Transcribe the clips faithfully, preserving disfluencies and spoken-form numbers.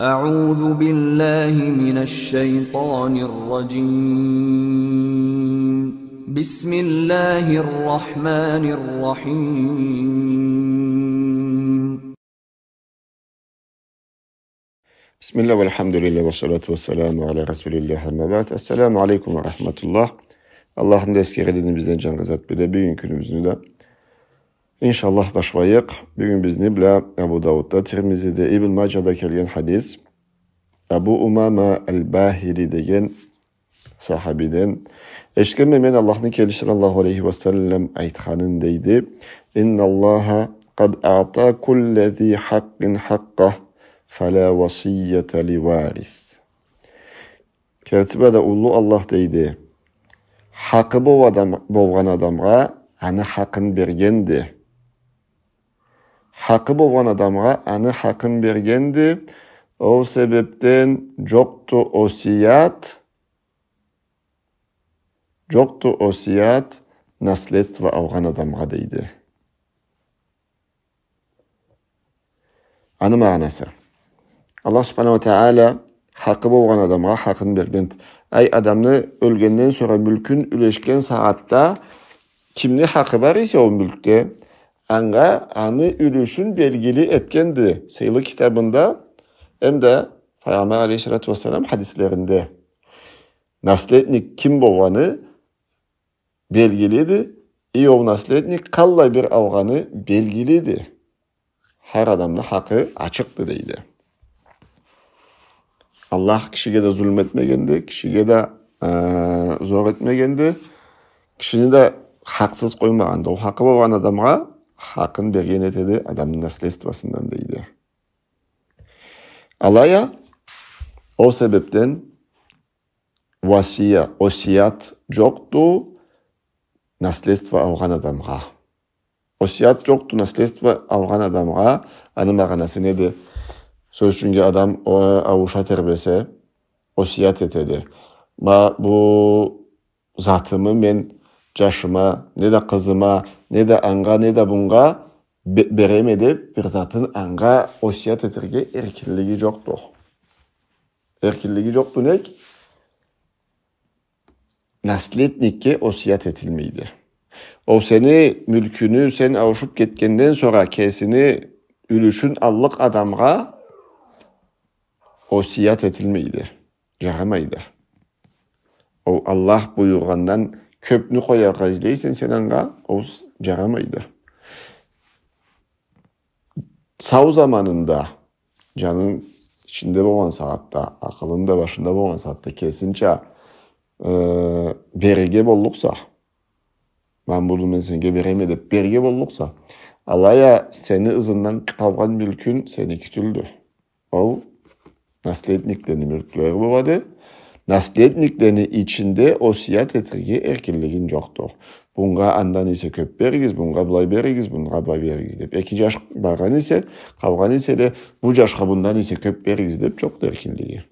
أعوذ بالله من الشيطان الرجيم. بسم الله الرحمن الرحيم. بسم الله والحمد لله والصلاة والسلام على رسول الله، أما بعد. السلام عليكم ورحمة الله. Аллахны да эсгерелиги бла, бизден джангы зат биле, бюгюн кюнюбюзню да, иншаллах, башлайыкъ. Бюгюн бизни бла Абу Даудда, Тирмизиде, Ибн Маджада келген хадис. Абу Умама аль-Бахили деген сахабиден эшитгенме мен Аллахны келечиси саллаллаху алейхи ва саллам айтханын, дейди: إن الله قد أعطى كل ذي حق حقه فلا وصية لوارث. Керти бла да уллу Аллах, дейди, хакъы бол адам, болгъан адамгъа аны хакъын бергенди. Хакъы болгъан адамгъа аны хакъын бергенди. Ол себепден джокъду осият, джокъду осият наследство алгъан адамгъа, дейди. Аны магъанасы: Аллах субханаху ва тагъала хакъы болгъан адамгъа хакъын берген. Ай, адамны ёлгенден сора мюлкюн юлешген сагъатда кимни хакъы бар эсе ол мюлкде, анга аны юлюшюн белгили этгенди сыйлы китабында, эм да Файгъамбар алейхиссалату вассалам хадислеринде. Наследник ким болгъаны белгилиди, и ол наследник къаллай бир алгъаны белгилиди. Хар адамны хакъы ачыкъды, дейди. Аллах кишиге да зулму этмегенди, кишиге да, э, зор этмегенди, кишини да хакъсыз къоймагъанды. Ол хакъы болгъан адамгъа хакъын берген этеди адамны наследствосундан, дейди. Алай а, ол себепден васия, осият джокъду наследство алгъан адамгъа. Осият джокъду наследство алгъан адамгъа, аны магъанасы неди? Сёз ючюннге, адам, э, ауушат эберсе, осият этеди. Ма бу затымы мен джашыма, не да къызыма, не да анга, не да бунга бе-, береме деп, бир затын анга осият этерге эркинлиги джокъду. Эркинлиги джокъду, нек? Наследникге осият этилмейди. Ол сени мюлкюнгю сен ауушуп кетгенден сора кесини юлюшюн аллыкъ адамгъа осият этилмейди. Джарамайды. Ол Аллах буюргъандан кёпню къояргъа излейсе сен анга, ол с-, джарамайды. Сау заманында, джанынг ичинде болгъан сагъатда, акъылынг да башынгда болгъан сагъатда кесингча, э, берирге боллукъса, ма муну мен сеннге береме деп берирге боллукъса, алай а сени ызынгдан къалгъан мюлкюнг сеники тюлдю. Ол наследниклени мюлклери болады. Наследниклени ичинде осият этерге эркинлигинг джокъду. Бунга андан эсе кёп беригиз, бунга былай беригиз, бунга былай беригиз деп. Эки джаш баргъан эсе, къалгъан эсе да, бу джашха бундан эсе кёп беригиз деп джокъду эркинлиги.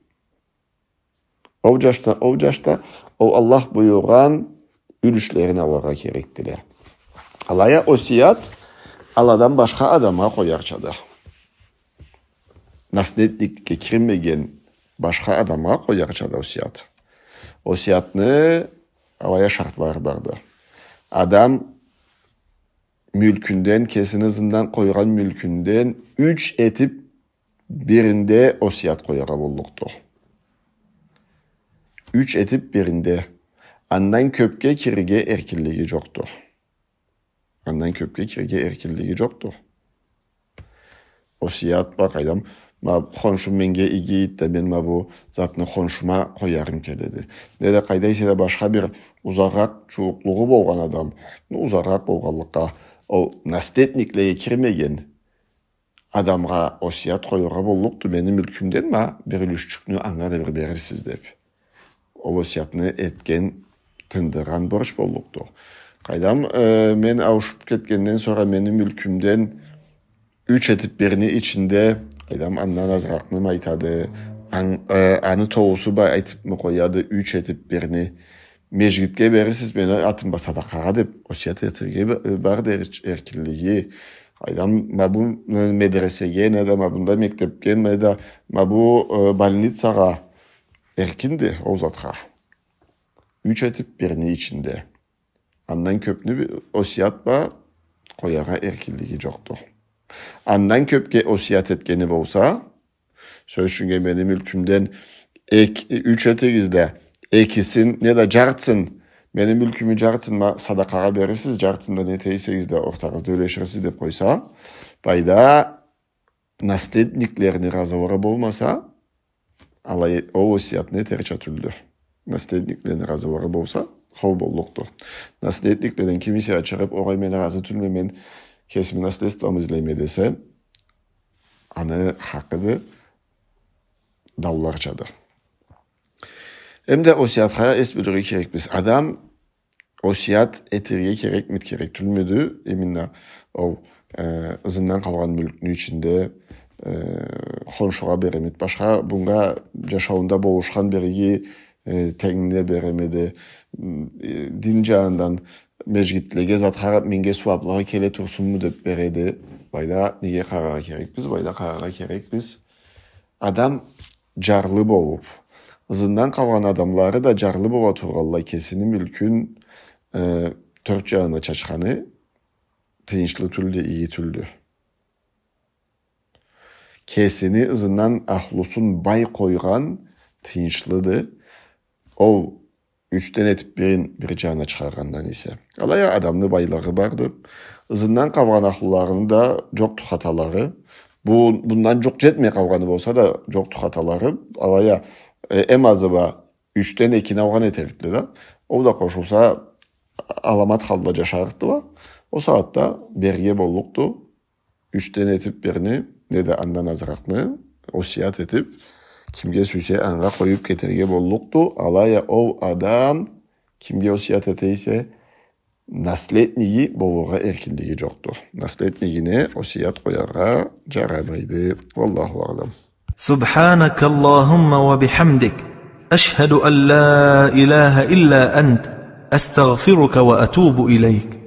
Ол джашда, ол джашда, ол Аллах буюргъан юлюшлерин алыргъа керекдиле. Алай а осият аладан башха адамгъа къоярчады. Наследникге кирмеген башха адамгъа къоярчады осият. Осиятны алай а шартлары барды. Адам мюлкюнден, кесини ызындан къойгъан мюлкюнден юч этип биринде осият къояргъа боллукъду. Юч этип биринде. Андан кёпге кирирге эркинлиги джокъду. Андан кёпге кирирге эркинлиги джокъду. Осият бла, къайдам, ма хоншум меннге игиди да, мен ма бу затны хоншума къоярым келеди. Не да къайда эсе да башха бир узагъыракъ джууукълугъу болгъан адам, узагъыракъ болгъанлыкъгъа, ол наследниклеге кирмеген адамгъа осият къояргъа боллукъду: мени мюлкюмден ма бир юлюшчюкню анга да бир берирсиз деп. Ол осиятны этген, тындыргъан борч боллукъду. Къайдам, э, мен ауушуп кетгенден сора мени мюлкюмден юч этип бирни ичинде, къайдам, андан азыракъны мы айтады, ан-, э, аны толусу бла айтыпмы къояды, юч этип бирни. Межгитге берирсиз мени атым бла садакъагъа деп, осият этерге б-, барды эр-, эркинлиги. Адам ма бу, э, медресеге, неда ма бунда мектебге, неда ма бу, э, больницагъа эркинди ол затха. Юч этип бирни ичинде. Андан кёпню би-, осият бла къояргъа эркинлиги джокъду. Андан кёпге осият этгени болса, сёз ючюннге, мени мюлкюмден эк-, юч этигиз да, экисин, неда джартысын, мени мюлкюмю джартысын ма садакъагъа берирсиз, джартысын да не эте эсегиз да ортагъызда ёлеширсиз деп къойса, былайда наследниклени разговору болмаса, алай, ол осиятны этерча тюлдю. Наследниклени разговору болса, хол боллукъду. Наследникледен кимиси ачырып, огъай, мен разы тюлме, мен кесими наследствому излейме десе, аны хакъыды дауларчады. Эм да осиятха эс бёлюрге керекбиз. Адам осият этерге керекмиди, керек тюлмюдю? Именно ол, э, ызындан къалгъан мюлкню ичинде, э, хоншугъа беремиди, башха бунга джашауунда болушхан бир иги, э, тенгине беремиди, м, э, дин джанындан межгитлеге, затха меннге сууаблыгъы келе турсунму деп береди. Былайда неге къараргъа керекбиз? Былайда къараргъа керекбиз. Адам джарлы болуп, ызындан къалгъан адамлары да джарлы бола тургъанлай, кесини мюлкюн, э, тёрт джанына чачханы тыйыншлы тюлдю, иги тюлдю. Кесини ызындан ахлусун бай къойгъан тыйыншлыды. Ол ючден этип бирин бир джанына чыгъаргъандан эсе. Алай а адамны байлыгъы барды. Ызындан къалгъан ахлуларыны да джокъду хаталары. Бу, бундан джукъ джетмей къалгъаны болса да джокъду хаталары. Алай а, э, эм азы бла ючден экини алгъан этерикди да. Ол да къошулса, аламат халда джашарыкъды бла. Ол сагъатда берирге боллукъду. Ючден этип бирни, неда андан азыракъны осият этип, кимге сюйсе, анга къоюп кетерге боллукъду. Алай а ол адам кимге осият эте эсе, наследниги болургъа эркинлиги джокъду. Наследнигине осият къояргъа джарамайды. Валлаху аълам. سبحانك اللهم وبحمدك، أشهد أن لا إله إلا أنت، أستغفرك وأتوب إليك.